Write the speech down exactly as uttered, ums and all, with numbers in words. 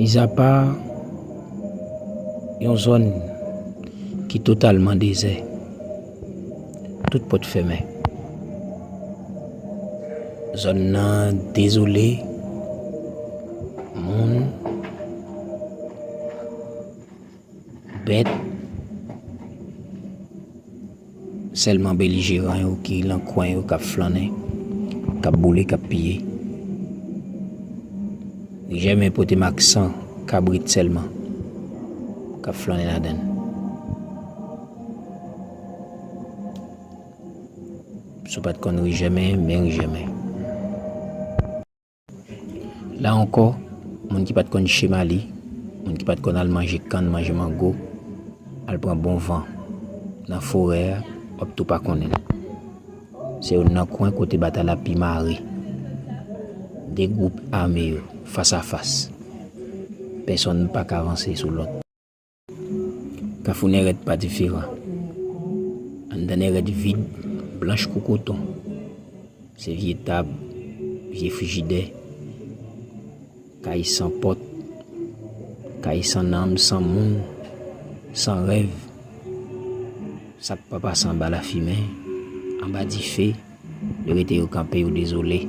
Mizapa yon zòn ki totalman dezè, tout pòt fèmen. Zòn nan dezole, moun, bèt, sèlman belijeran yo ki lan kwen yo k ap flannen, k ap boule, k ap piye. Li jèmen pote mak san kabrit sèlman k ap flannen ladan l. Si w pa t konn ri jèmen, men ri jèmen. La ankò, moun ki pa t konn chema li, moun ki pa t konn al manje kann, manje mango, al pran bon van nan forè a, w ap tou pa konnen l. Se youn nan kwen kote batay la pi mare. De gwoup ame yo, fas a fas. Pèsonn pa ka vanse sou lòt. Kafou Nèrèt pa diferan. Anndan Nèrèt vid, blanch kou koton. Se vye tab, vye frijidè, kay san pòt, kay san nanm, san moun, san rèv. Sa k pa pase anba lafimen, anba dife, yo rete yo kanpe, yo dezole.